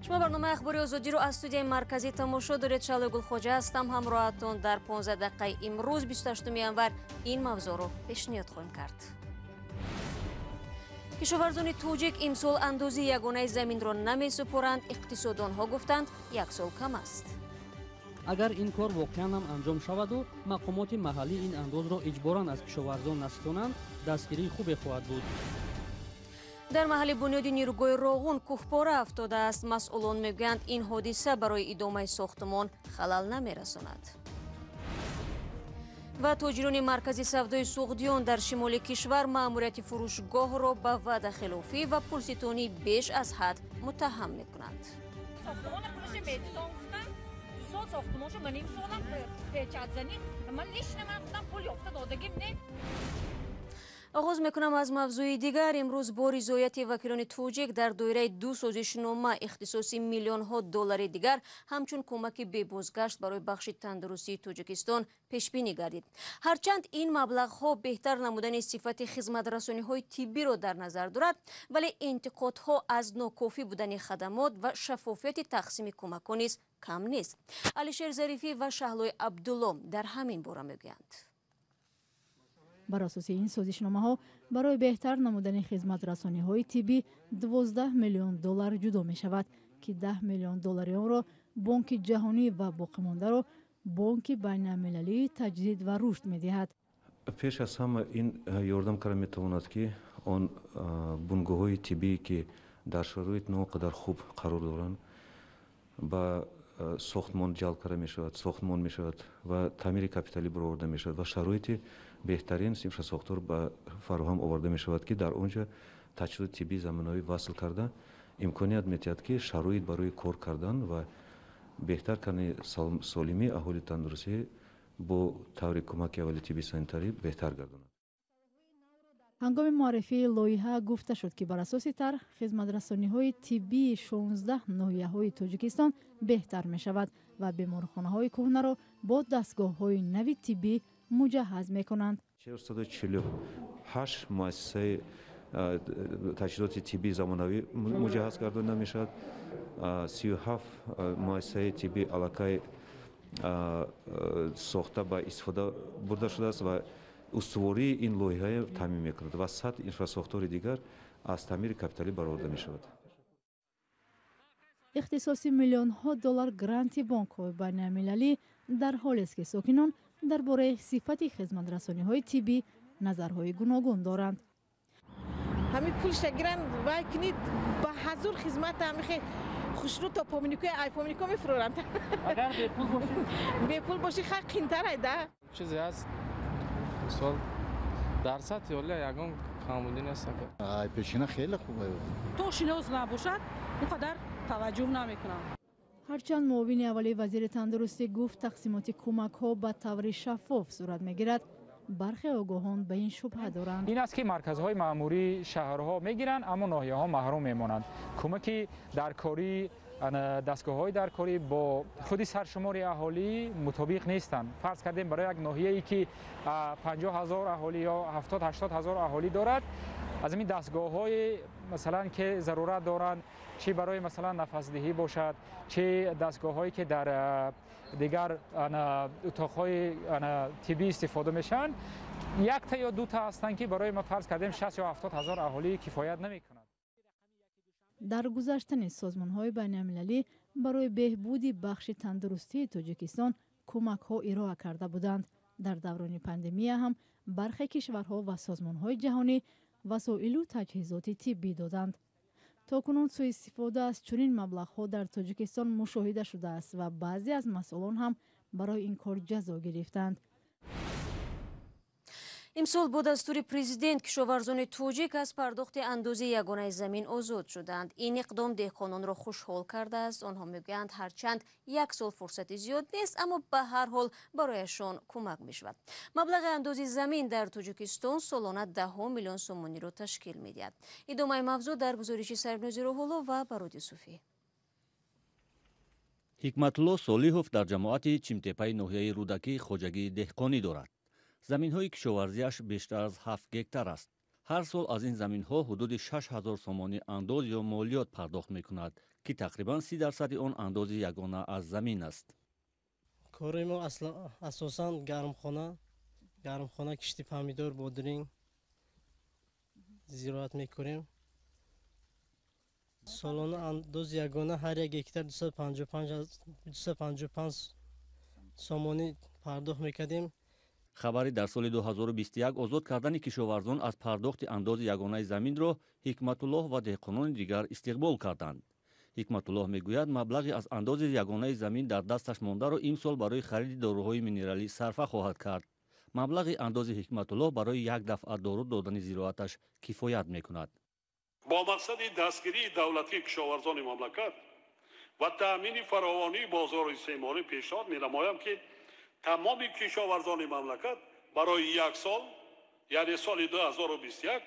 Шумо барномаи Ахбори Озодиро аз студияи марказӣ тамошо доред. Шаҳлои Гулхоҷа ҳастам ҳамроҳатон. Дар 15 дақиқаи имрӯз, 28 январ, ин мавзӯъро пешниҳод хоҳем кард. Кишоварзони тоҷик имсол андози ягонаи заминро намесупоранд. Иқтисодонҳо гуфтанд, як сол кам аст. Агар ин кор воқеан ҳам анҷом шаваду мақомоти маҳаллӣ ин андозро иҷборан аз кишоварзон наситонанд, дастгирии хубе хоҳад буд. Дар маҳалли бунёди нирӯгоҳи Роғун кӯҳпора афтодааст. Масъулон мегӯянд, ин ҳодиса барои идомаи сохтумон халал намерасонад. Ва тоҷирони маркази савдои Суғдиён дар шимоли кишвар маъмурияти фурӯшгоҳро ба ваъдахилофӣ ва пулситонии беш аз ҳад муттаҳам мекунанд. Сохтумона пулаши метитон гуфтам, 2 сол сохтумоншо ман ним солам печатзанӣ, ман лично ман худам пул ёфта додагим не. Оғоз мекунам аз мавзӯи дигар. Имрӯз бо ризояти вакилони тоҷик дар доираи ду созишнома ихтисоси миллионҳо доллари дигар ҳамчун кӯмаки бебозгашт барои бахши тандурустии Тоҷикистон пешбинӣ гардид. Ҳарчанд ин маблағҳо беҳтар намудани сифати хизматрасониҳои тиббиро дар назар дорад, вале интиқодҳо аз нокофӣ будани хадамот ва шаффофияти тақсими кӯмакҳо низ кам нест. Алишер Зарифӣ ва Шаҳлои Абдулло дар ҳамин бора мегӯянд. Бар асоси ин созишномаҳо барои беҳтар намудани хизматрасониҳои тиббӣ 12 миллион доллар ҷудо мешавад, ки 10 миллион доллари онро Бонки Ҷаҳонӣ ва боқимондаро Бонки Байналмилалии Таҷдид ва Рушд медиҳад. Пеш аз ҳама ин ёрдам карда метавонад, ки он бунгоҳҳои тиббие, ки дар шароит на он қадар хуб қарор доранд, ба сохтмон ҷалб карда мешавад, сохтмон мешавад ва таъмири капиталӣ бароварда мешавад ва шароити беҳтарин инфрасохтор ба фароҳам оварда мешавад, ки дар он ҷо таҷҳизоти тиббии замонавӣ васл карда, имконият медиҳад, ки шароит барои кор кардан ва беҳтар кардани солимии аҳолии тандурустӣ бо таври кӯмаки аввали тиббии санитарӣ беҳтар гардонад. Ҳангоми муаррифии лоиҳа гуфта шуд, ки бар асоси тарҳ хизматрасониҳои тиббии 16 ноҳияҳои Тоҷикистон беҳтар мешавад ва беморхонаҳои кӯҳнаро бо дастгоҳҳои нави тиббӣ муҷаҳҳаз мекунанд. 448 муассисаи таҷҳизоти тиббии замонавӣ муҷаҳҳаз гардонида мешавад. 37 муассисаи тиббӣ аллакай сохта, ба истифода бурда шудааст ва устувории ин лоиҳаро таъмин мекунад ва 100 инфрасохтори дигар аз таъмири капиталӣ бароварда мешавад. Ихтисоси миллионҳо доллар гранти бонкҳои байналмилалӣ дар ҳолест, ки сокинон дар бораи сифати хизматрасониҳои тиббӣ назарҳои гуногун доранд. Ҳамин пулша гиранд, вай кунид, ба ҳазур хизмат ҳамихе хушрӯ то помнико, ай помнико мефуроранд. Агар бепул бошӣ? Бепул бошӣ, хай, қинтарай да. Чизе ҳаст, мисол, дар сатҳи олия ягон камбудӣ нест. Ай пешина хеле хуб. То шинос набошад, он қадар таваҷҷӯҳ намекунам. Ҳарчанд муовини аввали вазири тандурустӣ гуфт, тақсимоти кӯмакҳо ба таври шаффоф сурат мегирад, бархе огоҳон ба ин шубҳа доранд. Ин аст, ки марказҳои маъмурии шаҳрҳо мегиранд, аммо ноҳияҳо маҳрум мемонанд. Кӯмаки даркорӣ, дастгоҳҳои даркорӣ бо худи саршумори аҳолӣ мутобиқ нестанд. Фарз кардем, барои як ноҳияе, ки 50 000 аҳолӣ ё 70-80 ҳазор аҳолӣ дорад, аз ҳамин дастгоҳҳои, масалан, ки зарурат доранд, чӣ барои, масалан, нафасдиҳӣ бошад, чӣ дастгоҳҳое, ки дар дигар утоқҳои тиббӣ истифода мешаванд, якта ё дута ҳастанд, ки барои ма, фарз кардем, 60 ё 70 ҳазор аҳолӣ кифоят намекунад. Дар гузашта низ созмонҳои байналмилалӣ барои беҳбуди бахши тандурустии Тоҷикистон кӯмакҳо ироа карда буданд. Дар даврони пандемия ҳам бархе кишварҳо ва созмонҳои ҷаҳонӣ васоилу таҷҳизоти тиббӣ доданд. То кунун суистифода аз чунин маблағҳо дар Тоҷикистон мушоҳида шудааст ва баъзе аз масъулон ҳам барои ин кор ҷазо гирифтанд. Имсол бо дастури президент кишоварзони тоҷик аз пардохти андози ягонаи замин озод шуданд. Ин иқдом деҳқононро хушҳол кардааст. Онҳо мегӯянд, ҳарчанд як сол фурсати зиёд нест, аммо ба ҳар ҳол барояшон кӯмак мешавад. Маблағи андози замин дар Тоҷикистон солона даҳҳо миллион сомониро ташкил медиҳад. Идомаи мавзӯъ дар гузориши Сарнози Рӯҳулло ва Бароди Суфӣ. Ҳикматулло Солиҳов дар ҷамоати Чимтепаи ноҳияи Рӯдакӣ хоҷагии деҳқонӣ дорад. Заминҳои кишоварзиаш бештар аз 7 гектар аст. Ҳар сол аз ин заминҳо ҳудуди 6000 сомонӣ андоз ё молиёт пардохт мекунад, ки тақрибан 30% он андози ягона аз замин аст. Кори мо асосан гармхона, кишти помидор, бодринг зироат мекунем. Солона андози ягона ҳар як гектар 255 сомонӣ пардохт мекардем. Хабари дар соли 2021 озод кардани кишоварзон аз пардохти андози ягонаи заминро Ҳикматуллоҳ ва деҳқонони дигар истиқбол карданд. Ҳикматуллоҳ мегӯяд, маблағи аз андози ягонаи замин дар дасташ мондаро имсол барои хариди доруҳои минералӣ сарфа хоҳад кард. Маблағи андози Ҳикматуллоҳ барои як дафъа дору додани зироаташ кифоят мекунад. Бо мақсади дастгирии давлатии кишоварзони мамлакат ва таъмини фаровонии бозори истеъмолӣ пешниҳод менамоям, ки тамоми кишоварзони мамлакат барои як сол, яъне соли 2021,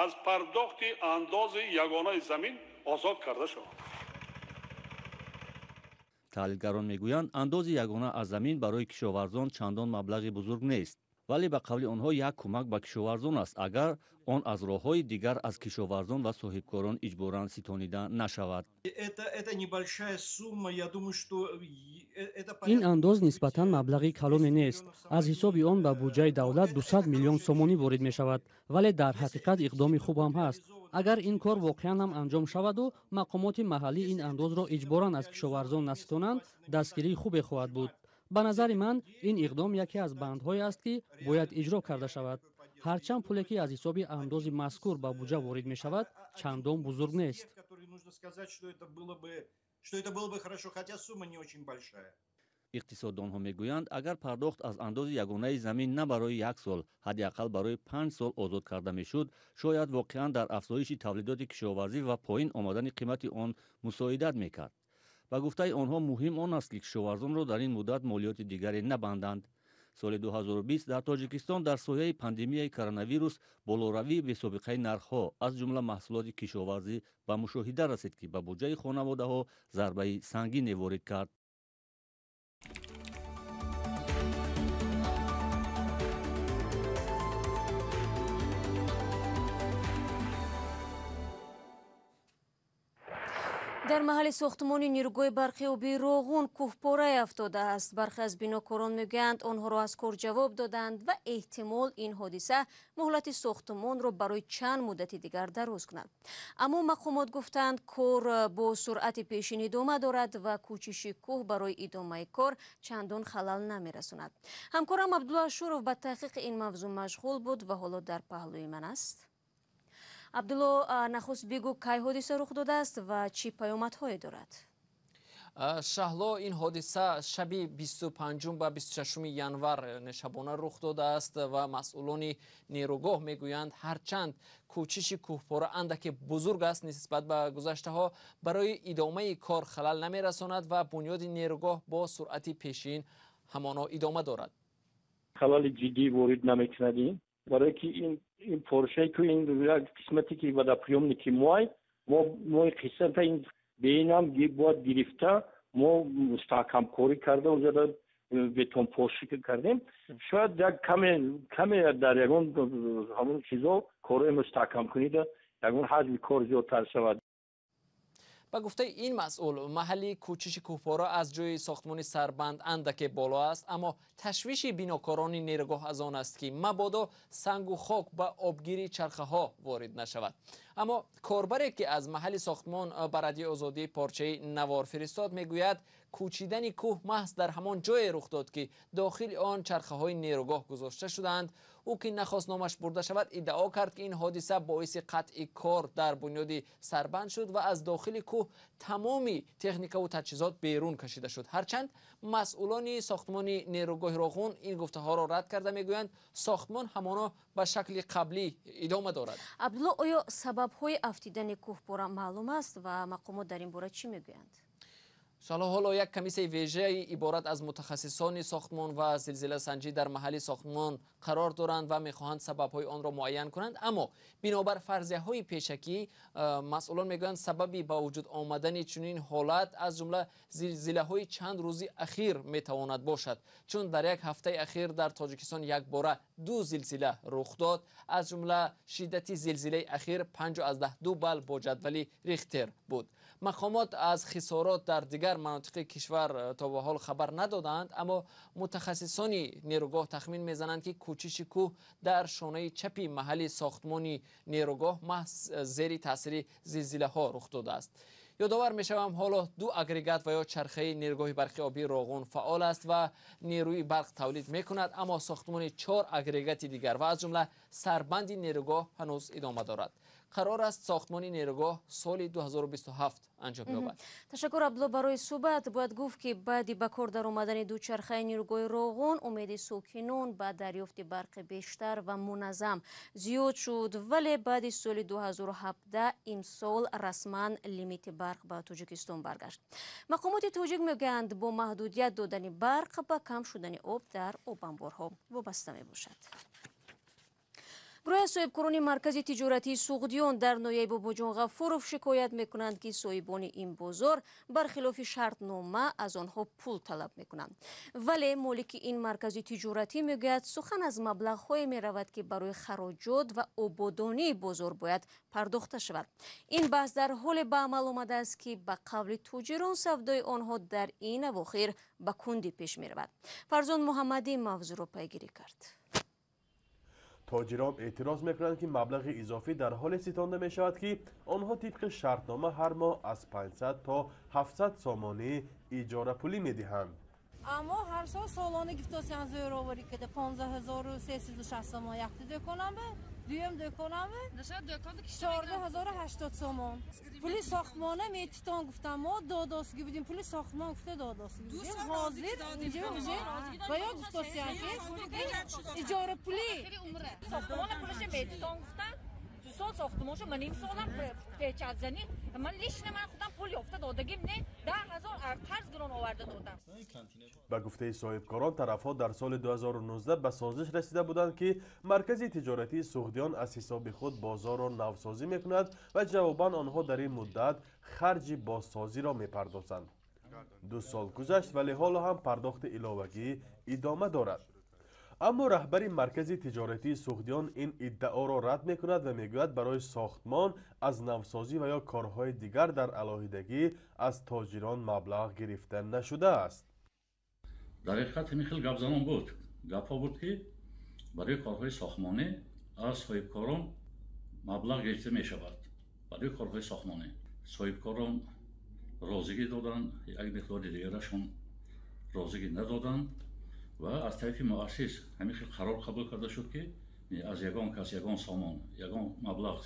аз пардохти андози ягонаи замин озод карда шаванд. Таҳлилгарон мегӯянд, андози ягона аз замин барои кишоварзон чандон маблағи бузург нест, вале ба қавли онҳо як кӯмак ба кишоварзон аст, агар он аз роҳҳои дигар аз кишоварзон ва соҳибкорон иҷборан ситонида нашавад. Ин андоз нисбатан маблағи калоне нест. Аз ҳисоби он ба буҷаи давлат 200 миллион сомонӣ ворид мешавад, вале дар ҳақиқат иқдоми хуб ҳам ҳаст. Агар ин кор воқеан ҳам анҷом шаваду мақомоти маҳаллӣ ин андозро иҷборан аз кишоварзон наситонанд, дастгирии хубе хоҳад буд. Ба назари ман ин иқдом яке аз бандҳое аст, ки бояд иҷро карда шавад. Ҳарчанд пуле, ки аз ҳисоби андози мазкур ба буҷа ворид мешавад, чандон бузург нест. Иқтисоддонҳо мегӯянд, агар пардохт аз андози ягонаи замин на барои як сол, ҳадди ақал барои 5 сол озод карда мешуд, шояд воқеан дар афзоиши тавлидоти кишоварзӣ ва поин омадани қимати он мусоидат мекард. Ба гуфтаи онҳо муҳим он аст, ки кишоварзонро дар ин муддат молиёти дигаре набанданд. Соли 2020 дар Тоҷикистон дар сояи пандемияи коронавирус болоравии бесобиқаи нархҳо, аз ҷумла маҳсулоти кишоварзӣ, ба мушоҳида расид, ки ба буҷаи хонаводаҳо зарбаи сангине ворид кард. Дар маҳалли сохтмони нирӯгоҳи барқи обии Роғун кӯҳпорае афтодааст. Бархе аз бинокорон мегӯянд, онҳоро аз кор ҷавоб доданд ва эҳтимол ин ҳодиса муҳлати сохтмонро барои чанд муддати дигар дароз кунад. Аммо мақомот гуфтанд, кор бо суръати пешин идома дорад ва кӯчиши кӯҳ барои идомаи кор чандон халал намерасонад. Ҳамкорам Абдулло Ашуров ба таҳқиқи ин мавзӯъ машғул буд ва ҳоло дар паҳлӯи ман аст. Абдулло, нахуст бигӯ, кай ҳодиса рух додааст ва чӣ паёмадҳое дорад? Шаҳло, ин ҳодиса шаби 25 ба 26 январ шабона рух додааст ва масъулони нерӯгоҳ мегӯянд, ҳарчанд кӯчиши кӯҳпора андаке бузург аст нисбат ба гузаштаҳо, барои идомаи кор халал намерасонад ва бунёди нерӯгоҳ бо суръати пешин ҳамоно идома дорад. Халали ҷиддӣ ворид намекунад ин, барое ки ин поршае ки ин як қисмате ки водоприёмники моай, мо қисмата ин беинам бояд гирифта, мо мустаҳкамкорӣ карда, онҷода бетонпошӣ кардем. Шояд як каме дар ягон ҳамон чизо корҳои мустаҳкамкунида ягон ҳаҷми кор зиёдтар шавад. Ба гуфтаи ин масъул, маҳалли кӯчиши кӯҳпора аз ҷои сохтмони сарбанд андаке боло аст, аммо ташвиши бинокорони нерӯгоҳ аз он аст, ки мабодо сангу хок ба обгири чархаҳо ворид нашавад. Аммо корбаре, ки аз маҳалли сохтмон ба Радиои Озодӣ порчаи навор фиристод, мегӯяд, кӯчидани кӯҳ маҳз дар ҳамон ҷое рух дод, ки дохили он чархаҳои нерӯгоҳ гузошта шудаанд. Ӯ, ки нахост номаш бурда шавад, иддао кард, ки ин ҳодиса боиси қатъи кор дар бунёди сарбанд шуд ва аз дохили кӯҳ тамоми техникаву таҷҳизот берун кашида шуд. Ҳарчанд масъулони сохтмони нерӯгоҳи Роғун ин гуфтаҳоро рад карда мегӯянд, сохтмон ҳамоно ба шакли қаблӣ идома дорад. Абдулло, оё сабабҳои афтидани кӯҳпора маълум аст ва мақомот дар ин бора чӣ мегӯянд? Шало, ҳоло як комиссияи вежаи иборат аз мутахассисони сохтмон ва зилзиласанҷӣ дар маҳалли сохтмон Қарор доранд ва мехоҳанд сабабҳои онро муайян кунанд. Аммо бинобар фарзияҳои пешакӣ масъулон мегӯянд, сабаби ба вуҷуд омадани чунин ҳолат аз ҷумла зилзилаҳои чанд рӯзи ахир метавонад бошад, чун дар як ҳафтаи ахир дар Тоҷикистон якбора 2 зилзила рух дод. Аз ҷумла шиддати зилзилаи ахир 5,2 балл бо ҷадвали Рихтер буд. Мақомот аз хисорот дар дигар манотиқи кишвар то ба ҳол хабар надоданд, аммо мутахассисони нерӯгоҳ тахмин мезананд, ки кӯчиши кӯҳ дар шонаи чапи маҳалли сохтмони нерӯгоҳ маҳз зери таъсири зилзилаҳо рух додааст. Ёдовар мешавам, ҳоло 2 агрегат ва ё чархаи нерӯгоҳи барқи обии Роғун фаъол аст ва нерӯи барқ тавлид мекунад, аммо сохтмони 4 агрегати дигар ва аз ҷумла сарбанди нерӯгоҳ ҳанӯз идома дорад. Қарор аст сохтмони нерӯгоҳ соли 2027 анҷом ёбад. Ташаккур, Абдулло, барои суҳбат. Бояд гуфт, ки баъди ба кор даромадани ду чархаи нерӯгоҳи Роғун умеди сокинон ба дарёфти барқи бештар ва муназзам зиёд шуд, вале баъди соли 2017 имсол расман лимити барқ ба Тоҷикистон баргашт. Мақомоти тоҷик мегӯянд, бо маҳдудият додани барқ ба кам шудани об дар обанборҳо вобаста мебошад. Гурӯҳи аз соҳибкорони маркази тиҷоратии Суғдиён дар ноҳияи Бобоҷон Ғафуров шикоят мекунанд, ки соҳибони ин бозор бархилофи шартнома аз онҳо пул талаб мекунанд. Вале молики ин маркази тиҷоратӣ мегӯяд, сухан аз маблағҳое меравад, ки барои хароҷот ва ободонии бозор бояд пардохта шавад. Ин баҳс дар ҳоле ба амал омадааст, ки ба қавли тоҷирон савдои онҳо дар ин авохир ба кунди пеш меравад. Фарзон Муҳаммадӣ мавзӯъро пайгирӣ кард. Тоҷирон эътироз мекунанд, ки маблағи изофӣ дар ҳоле ситонда мешавад, ки онҳо тибқи шартнома ҳар моҳ аз 500 то 700 сомонӣ иҷорапулӣ медиҳанд. Аммо ҳар сол солона гифтосиан зӯроварӣ када 15360 сомон якта дӯконамба, дуюм дӯконамба 14080 сомон. Пули сохтмона метитон гуфтам, мо додосги будем, пули сохтмон гуфта додосги будем. Ҳозир инҷа уже ва ё гуфтосиан ки иҷорапулӣ сохтмона пулаша метитон гуфтам. 2 сол сохтмоншо ман ним солам печатзанӣ, ман лично ман худам пул ёфта додагим, не 10 000 қарз гирон оварда додам. Ба гуфтаи соҳибкорон, тарафҳо дар соли 2019 ба созиш расида буданд, ки маркази тиҷоратии Суғдиён аз ҳисоби худ бозорро навсозӣ мекунад ва ҷавобан онҳо дар ин муддат харҷи бозсозиро мепардозанд. 2 сол гузашт, вале ҳоло ҳам пардохти иловагӣ идома дорад. Аммо раҳбари маркази тиҷоратии Суғдиён ин иддаоро рад мекунад ва мегӯяд, барои сохтмон аз навсозӣ ва ё корҳои дигар дар алоҳидагӣ аз тоҷирон маблағ гирифта нашудааст. Дар ҳақиқат ҳамин хел гапзанон буд, гапҳо буд, ки барои корҳои сохтмонӣ аз соҳибкорон маблағ гирифта мешавад. Барои корҳои сохтмонӣ соҳибкорон розигӣ доданд, як миқдори дигарашон розигӣ надоданд ва аз тарафи муассис ҳамин хел қарор қабул карда шуд, ки аз ягон кас ягон сомон, ягон маблағ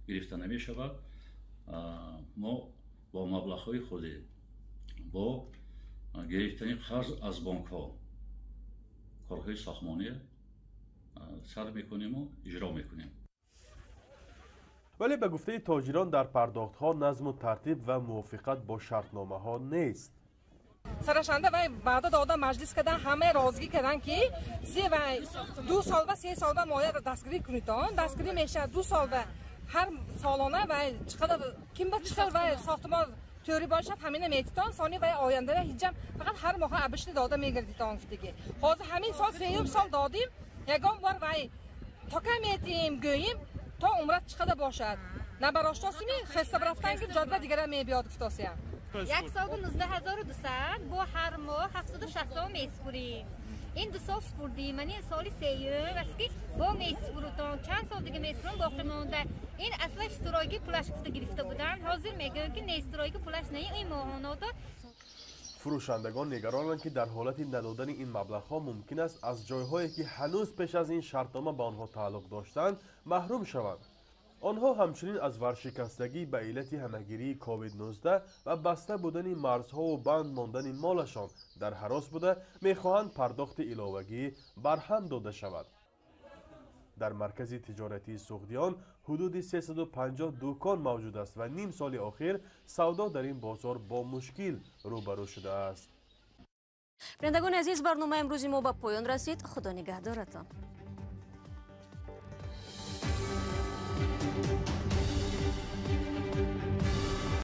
гирифта намешавад. Мо бо маблағҳои худӣ, бо гирифтани қарз аз бонкҳо корҳои сохтмонӣ сар мекуниму иҷро мекунем. Вале ба гуфтаи тоҷирон, дар пардохтҳо назму тартиб ва мувофиқат бо шартномаҳо нест. Сарашанда вай ваъда дода, маҷлис кардан, ҳама розигӣ кардан, ки се вай 2 сол ва 3 сол ба моя дастгирӣ кунитон, дастгирӣ мешавад. 2 сол ба ҳар солона вай чиқадар ким ба чиқар вай сохтмон тӯри бошад, ҳамина метитон, сони вай оянда ҳиҷам фақат ҳар моҳа абишни дода мегирдитон гуфтагӣ. Ҳозир ҳамин сол сеюм сол додим, ягон бор вай тока метиҳем, гӯем то умрат чиқада бошад. Набароштосими хеста рафтан ки ҷода дигара мебиёд гуфтосиям. 1 сол 19 200 бо ҳар моҳ 760 сом месупурем. Ин 2 сол супурдим, ман ин соли сеюм аст, ки бо месупурутон. Чанд сол дига месупурам боқӣ монда. Ин аслаш стройки пулаш гуфта гирифта буданд, ҳозир мегӯям, ки не, стройки пулаш не, ин моҳоното. Фурӯшандагон нигаронанд, ки дар ҳолати надодани ин маблағҳо мумкин аст аз ҷойҳое, ки ҳанӯз пеш аз ин шартнома ба онҳо тааллуқ доштанд, маҳрум шаванд. Онҳо ҳамчунин аз варшикастагӣ ба иллати ҳамагирии COVID-19 ва баста будани марзҳову банд мондани молашон дар ҳарос буда, мехоҳанд пардохти иловагӣ барҳам дода шавад. Дар маркази тиҷоратии Суғдиён ҳудуди 350 дукон мавҷуд аст ва ним соли охир савдо дар ин бозор бо мушкил рӯбарӯ шудааст. Бинандагони азиз, барномаи имрӯзи мо ба поён расид. Худо нигаҳдоратон.